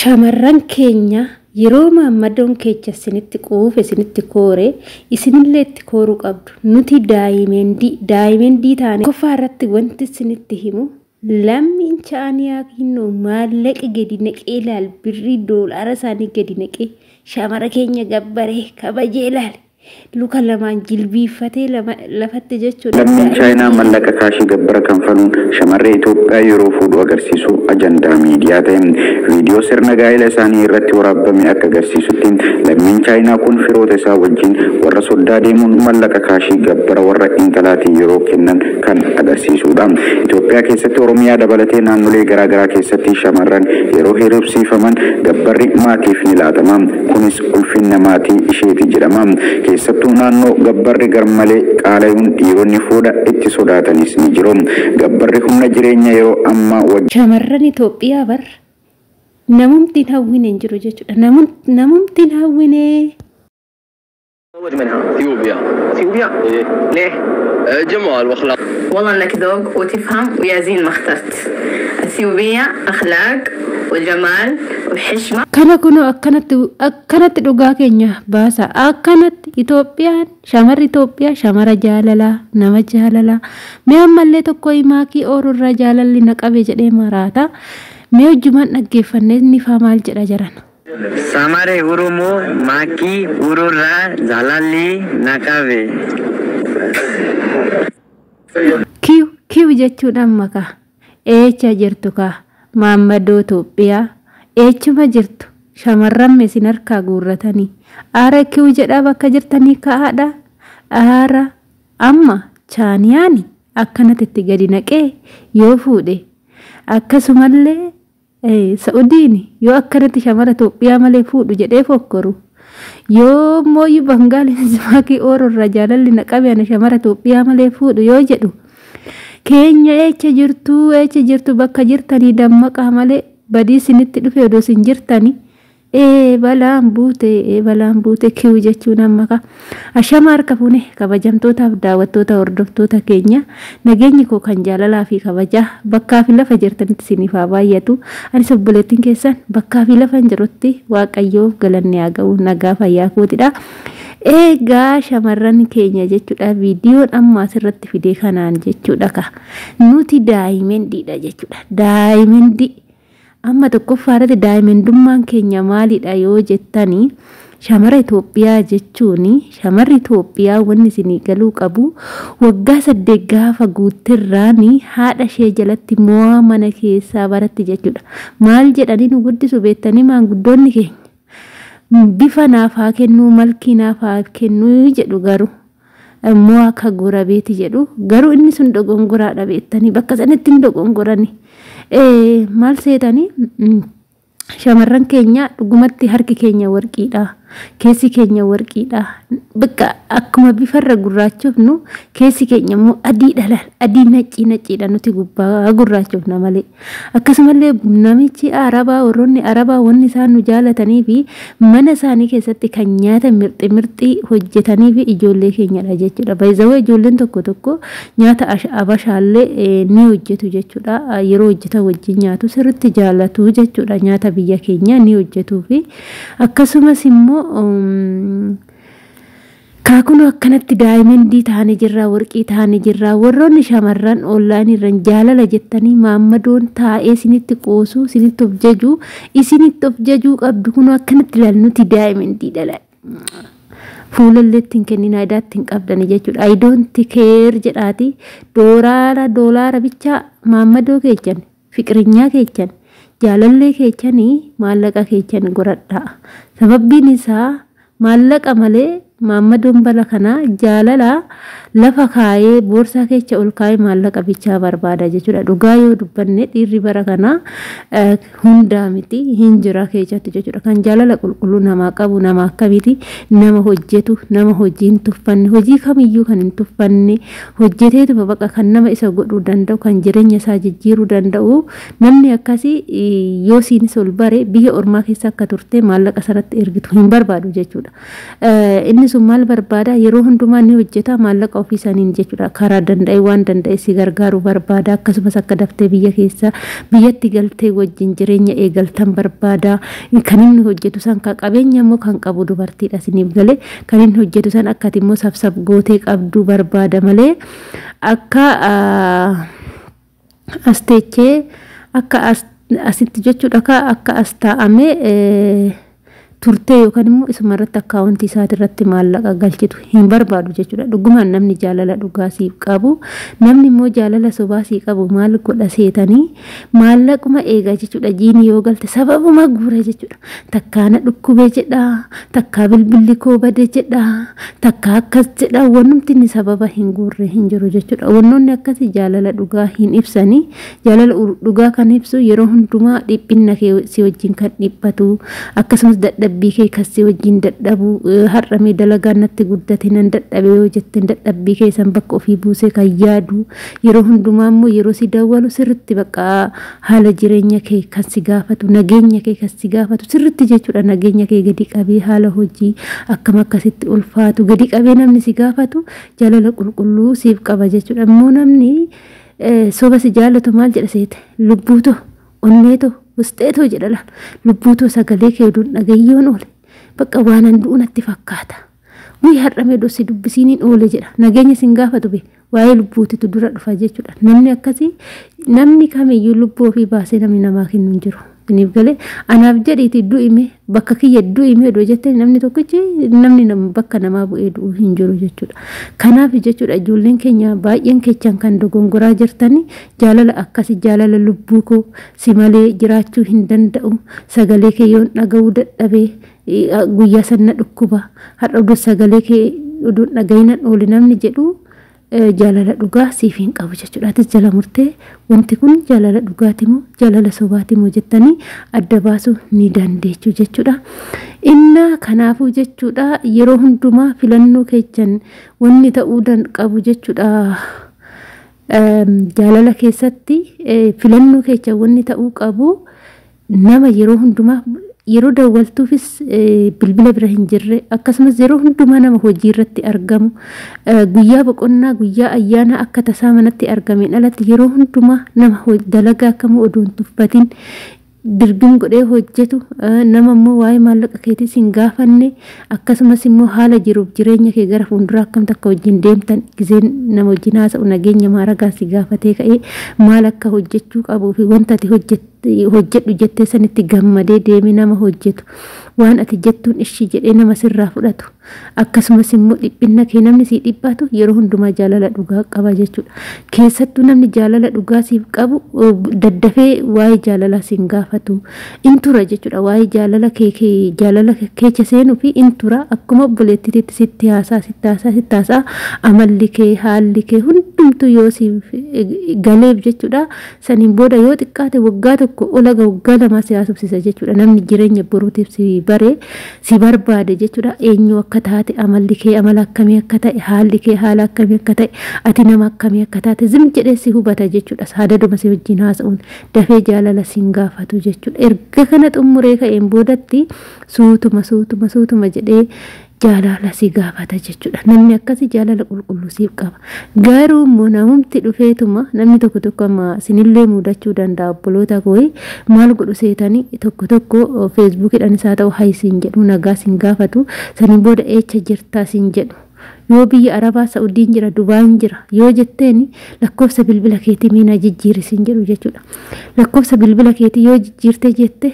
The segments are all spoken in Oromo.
Shamarran keenya yeroo maammadoon keecha isinitti quufe, isinitti koore, isinillee itti kooruu qabdu. Nuti daayimendii taane qofa irratti wanti isinitti himu, lammiin chaaniyaa kinnoo maallaqa gadi naqee ilaal, birrii doolaara isaanii gadi naqee shamara keenya gabbaree kabajee ilaal, luka lamaan jilbiiffatee lafatti jechuudha. Lammiin Chaayinaa mallaqa kaashii gabbara kanfaluun shamarree Itoophiyaa yeroo fuudhu agarsiisu ajandaa miidiyaa ta'e. Viidiyoo sirna gaa'ela isaanii irratti waraabame akka agarsiisutti, lammiin Chaayinaa kun firoota isaa wajjin warra soddaa deemuun mallaqa kaashii gabbara warra intalaatiin yeroo kennan kan agarsiisudha. Itoophiyaa keessatti Oromiyaa dabalatee naannolee garaagaraa keessatti shamarran yeroo heerumsiifaman gabbarri maatiif ni laatama. Kunis ulfinna maatii isheeti jedhama. Keessattuu naannoo gabbarri garmalee qaalayuun dhiironni fuudha itti sodaatanis ni jiru. Gabbarri humna jireenya yeroo ammaa wajjin Shamarran Itoophiyaa bar namumti hin hawwine hin jiru jechuudha. Namumti hin hawwine. تزوج منها؟ اثيوبيا. اثيوبيا؟ إيه. ليه؟ جمال واخلاق. والله انك ذوق وتفهم، ويا زين ما اخترت اثيوبية، اخلاق وجمال وحشمة. Kana kunoo akkanatti dhugaa keenya baasa. Akkanatti Itoophiyaan, shamarri Itoophiyaa shamara jaalalaa, nama jaalalaa. Mee ammallee tokko maakii oolurraa jaalalli na qabe jedhee maraata. Mee hojjumaan dhaggeeffannee inni faa maal jedha jiran. Shamarree Oromoo maakii ururraa jaalalli na qabe. Kiw kiw jechuun amma kaa eecha jirtu kaa maammadoo Itoophiyaa, eechuma jirtu shamarran isin harkaa guurratanii aara kiw jedhaa bakka jirtanii ka'aadha. Aara amma chaaniyaani akkanatti itti gadi naqee yoo fuudhe, akkasumallee Sa'udiin yoo akkanatti shamara Itoophiyaa malee fuudhu jedhee fokkoru, yoo mooyyuu Bangaaliin maakii oolurraa jaalalli na qabe, ana shamara Itoophiyaa malee fuudhu yoo jedhu, keenya eecha jirtu? Eecha jirtu? Bakka jirtanii dammaqaa malee badii isinitti dhufe odoo isin jirtanii. Ee balaan buute, ee balaan buute, kiw jechuun amma ka. Ashama, harka fuune kabajamtootaaf daawwattoota hordoftoota keenya, nageenyi koo kan jaalalaa fi kabajaa bakkaa fi lafa jirtanitti isiniif haa baay'atu. Anis obboleettiin keessan bakkaa fi lafa hin jirutti Waaqayyoof galanni haa ga'u, nagaa fayyaa kootidha. Egaa shamarran keenya jechuudha, viidiyoon amma asirratti fidee kanaan jechuudha ka. Nuti daayimendiidha jechuudha. Daayimendii. Amma tokkoffaa irratti daayimendummaan keenya maalidha yoo jettanii, shamara Itoophiyaa jechuun, shamarri Itoophiyaa wanni isinii galuu qabu, waggaa 8 gaafa guuttirraani haadha ishee jalatti mo'aa mana keessaa baratti jechuudha. Maal jedhanii nu guddisu beektanii maanguddoonni keenya? Bifa naaf haa kennuu, malkii naaf haa kennuu jedhu, garuu immoo akka gorabeeti jedhu. Garuu inni sun dogongoraadha beektanii, bakka sanatti hin dogongorani. Maal seetanii, shamarran keenya dhugumatti harki keenya warqiidha. Keessi keenya warqiidha. Bakka akkuma bifarra gurraachofnu keessi keenya immoo adiidha laal. Adii naccii nacciidha, nuti gubbaa gurraachofna malee. Akkasumallee namichi Arabaa, warroonni Arabaa wanni isaan nu jaalatanii fi mana isaanii keessatti kan nyaata mirxi mirxii hojjetanii fi ijoollee keenyadha jechuudha. Baay'izawee ijoolleen tokko tokko nyaata abashaallee ni hojjetu jechuudha. Yeroo hojjetan wajjin nyaatu, sirriitti jaalatu jechuudha. Nyaata biyya keenyaa ni hojjetuu fi akkasumas immoo kaakunuu akkanatti daayimendii ta'anii jirraa, warqii ta'anii jirraa. Warroonni shamarran onlaayinii irraan jaalala jettanii maammadoon taa'ee isinitti qoosuu, isinitti of jajuu, isinitti of jajuu qabdu. Kunoo akkanatti ilaal, nuti daayimendii dhala. Fuulallee ittiin kennin aayidaatti hin qabdani jechuudha. I don't care jedhaati doolaara doolaara bichaa maammadoo keechan, fiqirinyaa keechan, jaalallee keechanii maallaqa keechan godhadhaa. Sababbiin isaa maallaqa malee maammadoon bala kanaa jaalala lafa kaayee, boorsaa keessa ol kaayee maallaqa bichaa barbaada jechuudha. Dhugaa yoo dubbanne dhiirri bara kanaa hundaa miti, hin jira keessatti jechuudha. Kan jaalala qulqulluu namaa qabu nama akkamiiti? Nama hojjetu, nama hojii hin tuffanne, hojii kamiyyuu kan hin tuffanne, hojjeteetuma baqa kan nama isa godhuu danda'u, kan jireenya isaa jijjiiruu danda'u. Namni akkasii yoo siinis ol bare biyya ormaa keessa akka turte maallaqa sarratti ergitu hin barbaadu jechuudha. Inni sun maal barbaada? Yeroo hundumaa ni hojjeta maallaqa. Ofii saniin jechuudha karaa danda'e waan danda'e si gargaaruu barbaada. Akkasumas akka daftee biyya keessa biyyatti galtee wajjin jireenya eegaltan barbaada. Kan inni hojjetu san kan qabeenya immoo kan qabu dubartiidha isiniif galee, kan inni hojjetu san akka ati immoo sabsab gootee qabdu barbaada malee akka as teechee akka asitti jechuudha akka as taa'amee turtee yookaan immoo isuma irratti akkaawuntii isaati irratti maallaqa galchitu hin barbaadu jechuudha. Dhugumaan namni jaalala dhugaa siif qabu, namni immoo jaalala sobaa sii qabu maal godha seetanii, maallaquma eegaa jechuudha. Jiini yoo galte sababuma guura jechuudha. Takkaa na dhukkubee jedha, takkaa bilbilli koo bade jedha, takkaa akkas jedha. Wannumti inni sababa hin guurre hin jiru jechuudha. Wannoonni akkasii jaalala dhugaa hin ibsanii. Jaalala dhugaa kan ibsu yeroo hundumaa dhiphinna kee si wajjin kan dhiphatu, akkasumas dadhabbii kee kan si wajjin dadhabu, har'amee dalagaa natti guddate nan dadhabe yoo jetteen dadhabbii kee san bakka ofii buusee kan yaadu, yeroo hundumaa immoo yeroo si dawwalu sirritti bakka haala jireenya kee kan si gaafatu, nageenya kee kan si gaafatu sirritti jechuudha. Nageenya kee gadi qabee haala hojii akkam akkasitti ulfaatu gadi qabee namni si gaafatu jaalala qulqulluu siif qaba jechuudha. Immoo namni soba si jaallatu maal jedha seete? Lubbuutoo, onneetoo, wusteetoo jedha laal. Lubbuutoo, sagalee kee oduun dhagayyoon oole bakka waan an du'u natti fakkaata. Wii har'amee dossi dubbisiiniin oole jedha. Nageenya sin gaafatu be, waa'ee lubbuutitu dura dhufa jechuudha. Namni akkasii, namni kamiyyuu lubbuu ofii baasee namni namaa kennu hin jiru. Isiniif galee, anaaf jedhiiti du'ime, bakka kiyya du'ime odoo jettee namni tokkichi namni bakka namaa bu'ee du'u hin jiru jechuudha. Kanaaf jechuudha ijoolleen keenya baay'een keechan kan dogongoraa jirtanii jaalala akkasii, jaalala lubbuu koo si malee jiraachuu hin danda'u, sagalee kee yoon dhaga'uu dadhabee guyyaa sana dhukkuba, har'a oduu sagalee kee oduun dhaga'inan oole namni jedhu jaalala dhugaa siif hin qabu jechuudha. Atis jala murtee wanti kun jaalala dhugaati moo jaalala sobaati moo jettanii adda baasuu ni dandeechu jechuudha. Inna kanaafuu jechuudha yeroo hundumaa filannoo keechan wanni ta'uu qabu jechuudha. Jaalala keessatti filannoo keechan wanni ta'uu qabu nama yeroo hundumaa yeroo dawwaltuufis bilbila bira hin jirre, akkasumas yeroo hundumaa nama hojii irratti argamu, guyyaa boqonnaa guyyaa ayyaana akka tasaa manatti argameen alatti yeroo hundumaa nama dalagaa akkamuu odoo hin tuffatin dirgim godhee hojjetu, nama immoo waa'ee maallaqa keetiis hin gaafanne, akkasumas immoo haala jiruuf jireenya kee gara fuulduraa akkamtu akka wajjin deemtan gizeen nama wajjin haasa'u nageenya maaragaa si gaafatee ka'ee maal akka hojjechuu qabuu fi wanta ati hojjedhu jettee sanitti gammadee deemee nama hojjetu, waan ati jettuun ishii jedhee nama sirraa fudhatu, akkasumas immoo dhiphinna kee namni sii dhiphatu yeroo hundumaa jaalala dhugaa qaba jechuudha. Keessattuu namni jaalala dhugaa siif qabu daddafee waa'ee jaalalaa siin gaafatu in tura jechuudha. Waa'ee jaalala kee jaalala keessa seenuu fi in tura, akkuma obboleettitiitti sitti haasaa sitti haasaa sitti haasaa, amalli kee haalli kee hundumtuu yoo siif galeef jechuudha. Saniin booda yoo xiqqaate waggaa 1 olaga waggaa 2 si haasofsiisa jechuudha. Namni jireenya boruutiif si bare si barbaade jechuudha. Eenyu akka taate, amalli kee amala akkamii akka ta'e, haalli kee haala akkamii akka ta'e, ati nama akkamii akka taate zim jedhee si hubata jechuudha. Haadaduma si wajjin haasa'uun dafee jaalala siin gaafatu jechuudha. Erga kana xumuree ka'een boodatti suutuma suutuma suutuma jedhee jaalala si gaafata jechuudha. Namni akkasii jaalala qulqulluu siif qaba. Garuu immoo namumti dhufeetuma namni tokko tokko amma sinillee mudachuu danda'a obboloota koo, maal godhu seetanii, tokko tokko feesbuukiidhaan isaa ta'u hi siin jedhu, nagaa siin gaafatu, saniin booda eecha jirtaa siin jedhu. Yoo biyya Arabaa Sa'udiin jira, Dubaayin jira yoo jetteen lakkoofsa bilbila keetii miinaa jijjiiri siin jedhu jechuudha. Lakkoofsa bilbila keetii yoo jijjiirte jette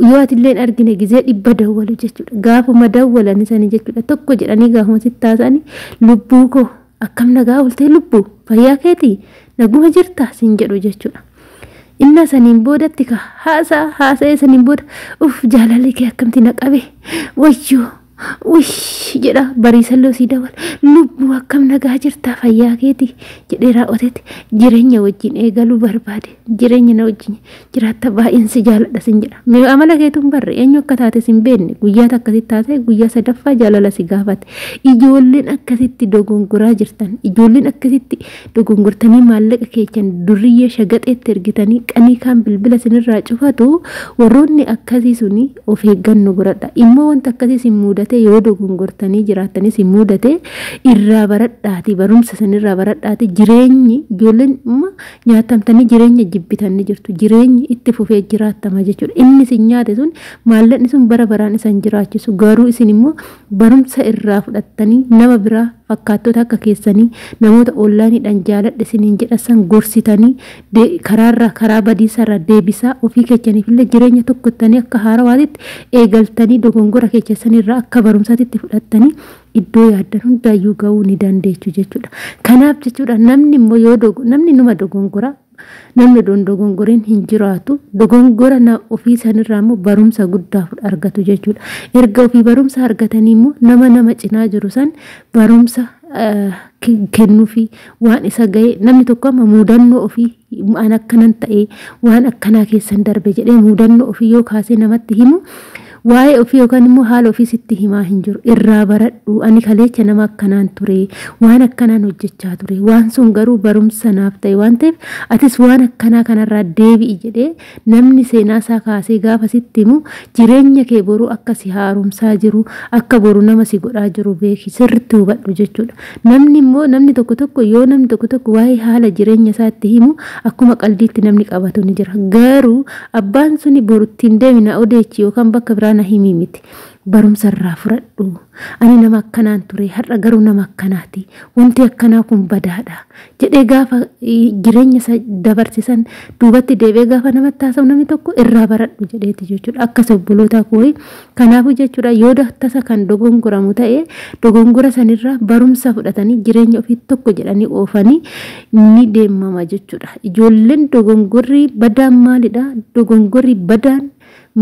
yoo atillee hin argine gizee 100 dawwalu jechuudha. Gaafuma dawwalan sanii jechuudha tokko jedhanii gaafuma sitti haasa'anii lubbuu koo akkam nagaa ooltee, lubbuu fayyaa keetii, naguma jirta siin jedhu jechuudha. Inna saniin boodatti ka haasa'a haasa'ee saniin booda uff jaalalli kee akkamti na qabe, wayyoo ush jedha, bariisalloo sii dawwala, lubbuu akkam nagaa jirta, fayyaa keetii jedhee raawwatetti jireenya wajjin eegaluu barbaade, jireenya na wajjin jiraatta, baay'een si jaaladha sin jedha. Mee amala keetuun barre, eenyu akka taate sin beekne, guyyaa akkasitti taate guyyaa sadaffaa jaalala si gaafate. Ijoolleen akkasitti dogongoraa jirtan, ijoolleen akkasitti dogongortanii maallaqa keechan durriyyee shagaxeetti ergitanii qanii kaan bilbila sinirraa cufatu, warroonni akkasii suni of eeggannoo godhadha. Immoo wanta akkasii sin mudatin. mudate yoo dogongortanii jiraattanis hin mudate irraa baradhaati, barumsa sanirraa baradhaati. Jireenyi ijoolleen nyaatamtanii jireenya jibbitanii jirtu, jireenyi itti fufee jiraattama jechuudha. Inni isin nyaate sun maallaqni sun bara baraan isan jiraachisu, garuu isin immoo barumsa irraa fudhattanii nama biraa fakkaattota akka keessanii namoota onlaayiniidhaan jaaladhe isiniin jedhasan gorsitanii karaarraa karaa badiisarraa deebisaa ofii keessaniif illee jireenya tokkottanii akka haarawaatitti eegaltanii dogongora keessanirraa akka barumsaatitti fudhattanii iddoo yaaddan hundaayyuu ga'uu ni dandeechu jechuudha. Kanaaf jechuudha namni immoo yoo namni numa dogongora, namni dogongoriin hin jiraatu, dogongora ofii sanirraa immoo barumsa guddaa argatu jechuudha. Erga ofii barumsa argatanii immoo nama cinaa jiru san barumsa kennuufi waan isa ga'e namni tokko amma muudannoo ofii waan akkanan ta'e waan akkanaa keessan darbe jedhee muudannoo ofii yoo kaasee namatti himu waa'ee ofii yookaan immoo haala ofii sitti himaa hin jiru. Irraa baradhu, ani kaleecha nama akkanaan ture, waan akkanaan hojjechaa ture, waan sun garuu barumsa naaf ta'e waan ta'eef atis waan akkanaa kanarraa deebi'i jedhee namni seenaa isaa kaasee gaafa sitti himu jireenya kee boruu akka si haaromsaa jiru, akka boru nama si godhaa jiru beeki, sirriitti hubadhu jechuudha. Namni immoo namni tokko tokko yoo namni tokko tokko waa'ee haala jireenya isaatti himu akkuma qaldiitti namni qabatu ni jira. Garuu abbaan suni boru ittiin deemina odeechi yookaan bakka biraa na himii miti. Barumsa irraa fudhadhu. Ani nama akkanaan ture, har'a garuu nama akkanaati. Wanti akkanaa kun badaadha jedhee gaafa jireenya isa dabarsisan duubatti deebi'ee gaafa namatti haasa'u namni tokko irraa baradhu jedheeti jechuudha. Akkas obboloota koo kanaafuu jechuudha yoo tasa kan dogongoramu ta'e dogongora sanirraa barumsa fudhatanii jireenya ofii tokko jedhanii oofanii ni deemama jechuudha. Ijoolleen dogongorri badaan maalidha? Dogongorri badaan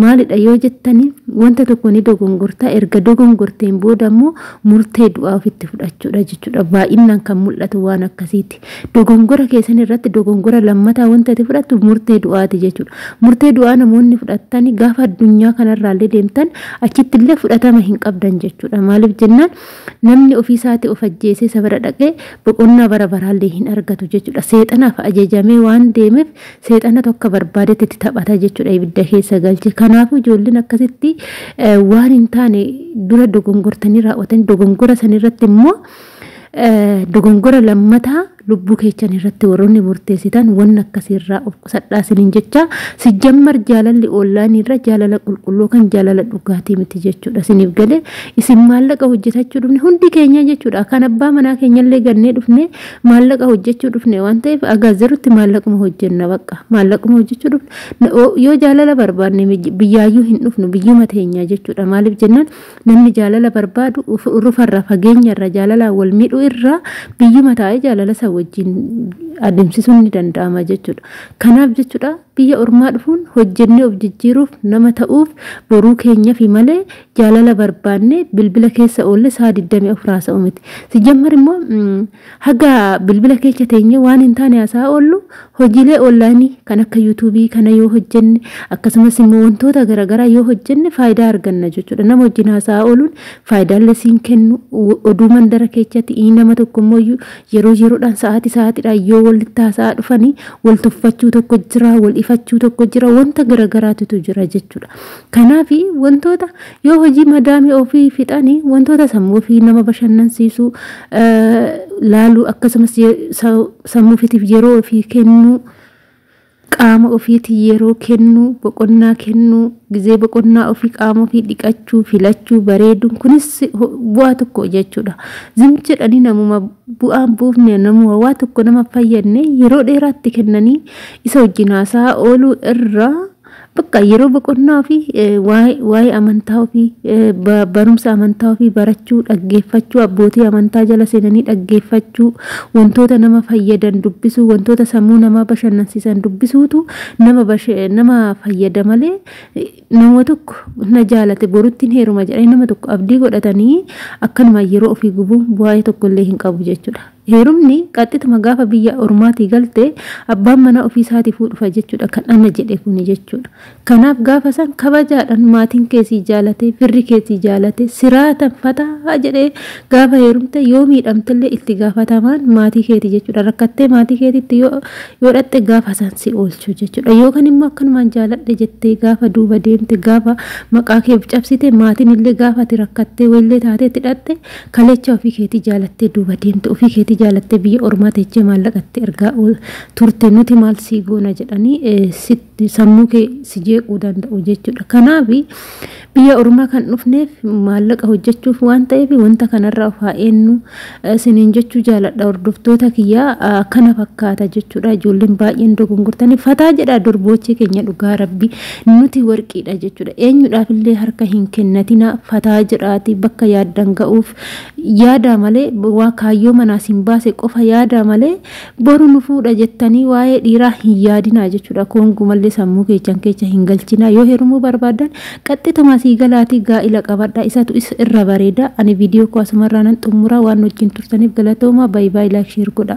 maalidha yoo jettanii wanta tokko ni dogongortaa, erga dogongorteen booda immoo murtee du'aa ofitti fudhachuudha jechuudha. Baay'inaan kan mul'atu waan akkasiiti. Dogongora keessan irratti dogongora lammataa wanta ati fudhattu murtee du'aati jechuudha. Murtee du'aa namoonni fudhatanii gaafa addunyaa kanarraallee deemtan achitti illee fudhatama hin qabdan jechuudha. Maaliif jennaan namni ofiisaatii of ajjeesee sabara dhaqee boqonnaa bara baraallee hin argatu jechuudha. Seexanaaf ajajamee waan deemeef seexana tokko barbaadetti itti taphata jechuudha ibidda keessa galche. Kanaafuu ijoolleen akkasitti waan hin taane dura dogongortanii raawwatanii dogongora sanirratti immoo dogongora lammataa lubbuu keessan irratti warroonni murteessitan wanna akkasiirraa of qusadhaa isiniin jecha. Sijjammar jaalalli oonlaayinii irra jaalala qulqulluu kan jaalala dhugaatii miti jechuudha. Isiniif galee isin maallaqa hojjetachuu dhufne hundi keenya jechuudha. Kan abbaa manaa keenyallee gannee dhufne maallaqa hojjechuu dhufne waan ta'eef agaazerutti maallaquma hojjenna bakka maallaquma hojjechuu dhufne. Yoo jaalala barbaadne biyyaayyuu hin dhufnu, biyyuma teenya jechuudha. Maaliif jennaan namni jaalala barbaadu rufarra fageenyarra jaalala wal miidhuu irraa biyyuma taa'ee jaalala isa wajjin adeemsisuun ni danda'ama jechuudha. Kanaaf jechuudha biyya ormaa dhufuun hojjennee of jijjiiruuf nama ta'uuf boruu keenya fi malee jaalala barbaanne bilbila keessa oolle sa'a 24 haasa'u miti. Sijammar immoo haga bilbila keessa teenye waan hin taane haasa'aa oollu hojiilee onlaayinii kan akka yuutuubii kana yoo hojjenne akkasumas immoo wantoota garaagaraa yoo hojjenne faayidaa arganna jechuudha. Nama wajjin haasa'aa ooluun faayidaalee siin kennu oduu mandara keessatti nama tokko immoo yeroo yeroodhaan sa'aatii sa'aatiidhaan yoo walitti haasa'aa dhufanii wal tuffachuu tokko jira, wal ifachuu tokko jira, wanta garaagaraatu jira jechuudha. Kanaaf wantoota yoo hojii madaamii ofii fixanii wantoota sammuu ofii nama bashannansiisuu laaluu akkasumas sammuu ofiitiif yeroo ofii kennuu, qaama ofiitii yeroo kennuu, boqonnaa kennuu, gizee boqonnaa ofii qaama ofii dhiqachuu, filachuu, bareeduun kunis bu'aa tokko jechuudha. Zim jedhanii namuma bu'aan buufne namuma waa tokko nama fayyadne yeroo dheeraatti kennanii isa wajjin haasa'aa ooluu irraa bakka yeroo boqonnaa ofii waa'ee amantaa ofii barumsa amantaa ofii barachuu, dhaggeeffachuu, abbootii amantaa jala seenanii dhaggeeffachuu, wantoota nama fayyadan dubbisuu, wantoota sammuu namaa bashannansiisan dubbisuutu nama fayyada malee nama tokko na jaalate borutti hin heeruma jedhanii nama tokko abdii godhatanii akkanuma yeroo ofii gubuun bu'aa tokko illee hin qabu jechuudha. Heerumni qaxxituma gaafa biyya ormaatii galte abbaan mana ofii isaatii fuudhufa jechuudha kan ana jedhe kuni jechuudha. Kanaaf gaafa san kabajaadhaan maatiin keessii jaalate, firri keessii jaalate, siraatan fataa jedhee gaafa heerumte yoo miidhamtellee itti gaafatamaan maatii keeti jechuudha. Rakkattee maatii keetitti yoo dhatte gaafa san si oolchu jechuudha. Yookaan immoo akkanumaan jaaladhe jettee gaafa duuba deemte, gaafa maqaa kee cabsite, maatiin illee gaafa ati rakkattee wayillee taatee itti dhatte, kalecha ofii keetii jaalattee duuba deemte, ofii keetii jaalattee biyya ormaa teechee maallaqatti ergaa turte, nuti maal sii goona jedhanii sammuu kee si jeequu danda'u jechuudha. Kanaaf biyya ormaa kan dhufneef maallaqa hojjechuuf waan ta'eef wanta kanarraa of haa eenyu isiniin jechuu jaaladha. Hordoftoota kiyyaa, kana fakkaata jechuudha. Ijoolleen baay'een dogongortanii fataa jedha. Durboochee keenya, dhugaa rabbi nuti warqiidha jechuudha. Eenyudhaaf illee harka hin kennatina, fataa jedhaati bakka yaaddan ga'uuf yaada malee, waa kaayyoo manaas hin baase qofa yaada malee, boru nu fuudha jettanii waa'ee dhiiraa hin yaadinaa jechuudha. Koongumallee sammuu keechan keessa hin galchinaa. Yoo heerumuu barbaadan qaxxituma sii galaatii gaa'ila qabadha, isatu isa irra bareeda. Ani viidiyoo koo asumarraa nan xumura. Waan wajjin turtaniif galatooma. Baay'ee baay'ee, like, share godha.